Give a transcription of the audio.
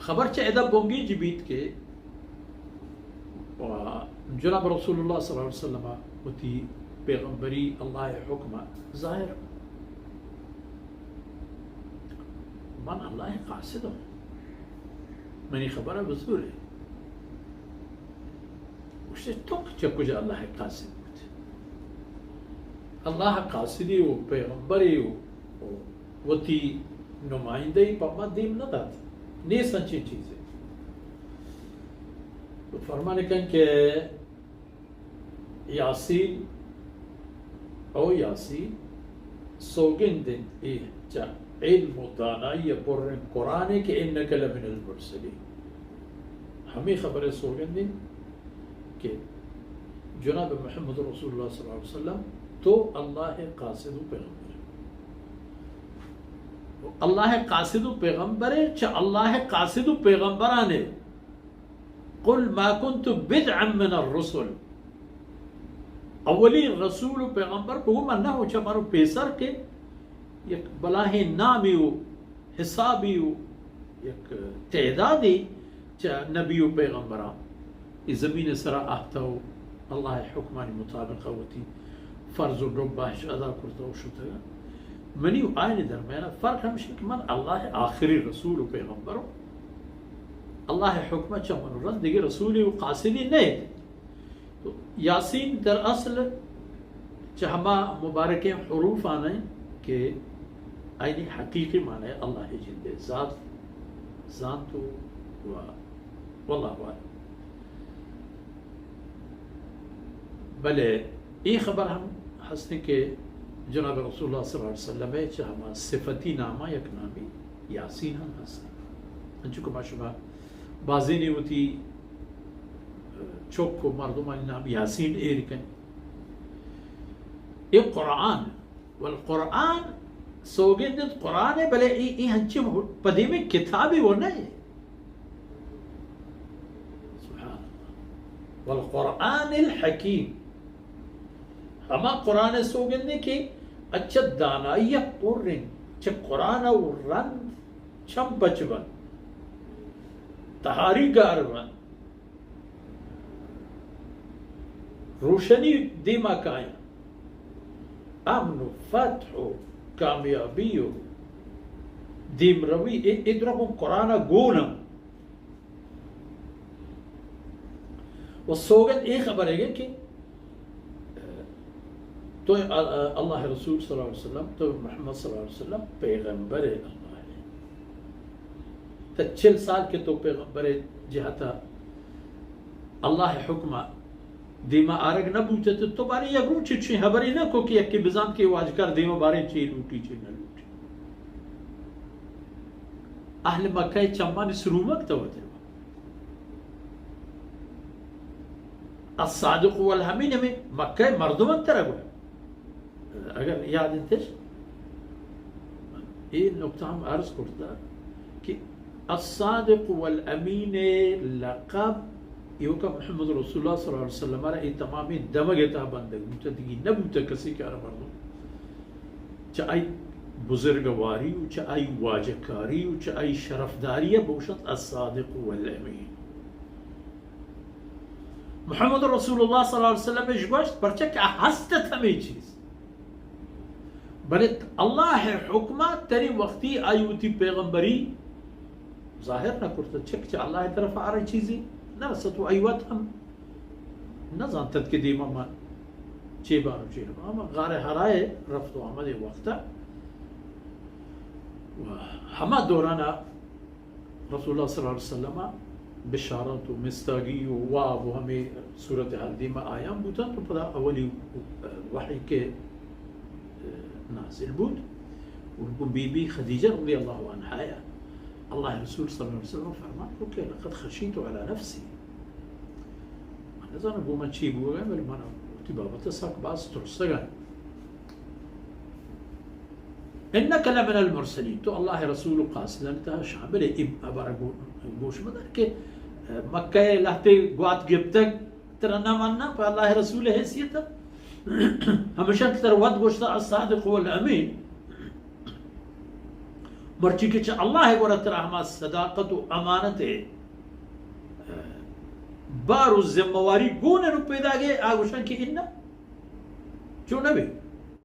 خبر چہ ادا بنگیج بیت کہ جناب رسول اللہ صلی اللہ علیہ وسلم وتی پیغمبری اللہ حکم ظاہر، من اللہ قاصد ہوں، منی خبر بزور ہے۔ گوشتے، تو چہ کجا اللہ قاصد بوت؟ اللہ قاصدی و پیغمبری و، و وتی نمائندہی پہ ما دیم نہ دات۔ نیست انچیں چیزے۔ تو فرمان کن کہ یاسین، او یاسین، سوگند انت اے چہ علم و دانائی پریں قرآنے کہ انک لمن المرسلین۔ ہمے خبر سوگند انت کہ جناب محمد رسول اللہ صلی اللہ علیہ وسلم تو اللہ قاصد و پیغمبر۔ اللہ قاصد و پیغمبر، چہ اللہ قاصد و پیغمبرانے۔ قل ما كنت بدعا من الرسل۔ اولی رسول و پیغمبر بگو من نہ ہوں، چہ مرو پیسر کہ یک بلاہیں نامی و حسابی و یک تعدادی چہ نبی و پیغمبراں اے زمین سرا آہتہ و اللہ حکمانی مطابق وتی فرض و ڈبہ اش ادا کرتہ و شتگاں۔ منی و آیانی درمیان فرق ہمشی کہ من اللہ آخری رسول و پیغمبر ہوں۔ اللہ حکم چہ من رند دگہ رسولی و قاصدی نہ۔ تو یاسین در اصل چہ ہما مبارکیں حروفان انت کہ آیانی حقیقی معنی اللہ جند ذات زانت و، و واللہ اعلم۔ بلے اے خبر ہم ہست کہ جناب رسول اللہ صلی اللہ علیہ وسلم چہ ہما صفتی ناماں یک نامی یاسین ہم ہست۔ انچو کہ ما شما بازینے وتی چک و مردمانی نام یاسین ایر کن۔ اے قرآن، والقرآن، سوگند انت قرآن ء، بلے اے، اے ہنچیں پدیمیں کتابے و نہ۔ سبحان اللہ۔ والقرآن الحکیم، ہما قرآن ء سوگند انت کہ اچ دانائی ء پر انت، چہ قرآن ء رند چم پچ بنت، تہاری گار بنت، روشنی دیما کاینت، امن و فتح و کامیابی و دیمروی، اے، اے درا گوں قرآن ء گون انت۔ و سوگند اے خبر ء کہ تو ال-، اللہ رسول صلی اللہ علیہ وسلم، تو محمد صلی اللہ علیہ وسلم پیغمبر اللہ ء۔ تا چل سال کہ تو پیغمبر جہت ء اللہ حکم ء دیما آرگ نہ بوتت، تو باریں یک روچے چی حبرے نہ کو کہ یکے بزانت کہ واجکار دیما باریں چی لوٹی چی نہ لوٹی۔ اہل مکہ چمانی سرومگ تو وتے۔ الصادق والامین ہمیں مکہ مردم انت ترا گوڑا۔ اگر یاد انتش، اے نقطہ ہم عرض کرتا کہ الصادق والامین لقب ایوکا محمد رسول اللہ صلی اللہ علیہ وسلم را اے تمامیں دمگ تا بندگ بوتا، دگی نہ بوتا کسی کہ آرا مردم چہ آئی بزرگواری و چہ آئی واجکاری و چہ آئی شرفداری بوشت الصادق والامین۔ محمد رسول اللہ صلی اللہ علیہ وسلم اش گوشت، پرچہ کہ ہست ات ہمیں چیز۔ بلے اللہ حکمہ تری وقتی آئی وتی پیغمبری ظاہر نہ کرتا، چک چہ اللہ طرف آ رہی چیزی نہ رسط و آئی وقت ہم نہ زانتت کہ دیما من چے بانو چے نہ بانو۔ ہما غار حرائے رفت و آمد وقتا و ہما دورانا رسول اللہ صلی اللہ علیہ وسلم بشارت و مستاگی و واب و ہمے صورتحال دیما آیان بوتن تو پدا اولی وحی کہ نازل بوت و گوں بی بی خدیجہ رضی اللہ عنہا یا اللہ رسول صلی اللہ علیہ وسلم فرمان کو کہ لقد خشیت علی نفسی، من نزانم گوں من چی بوگا، بلے من وتی بابت سک باز ترسگا۔ انک لمن المرسلین، تو اللہ رسول و قاصدان تہا شامل ئے۔ اے ہبر گو-، گوش مدار کہ مکہ لہتے گوات گپتگ، ترا نہ مننا پہ اللہ رسول حیثیت، ہمیشہ تر وت گوشتا الصادق والامین۔ مرچی کہ چہ اللہ ءِ گورا ترا ہما صداقت و امانت ءِ بار و ذمہ واری گون انت و پیداگے، آ گوشن کہ اناں، چو نہ بی۔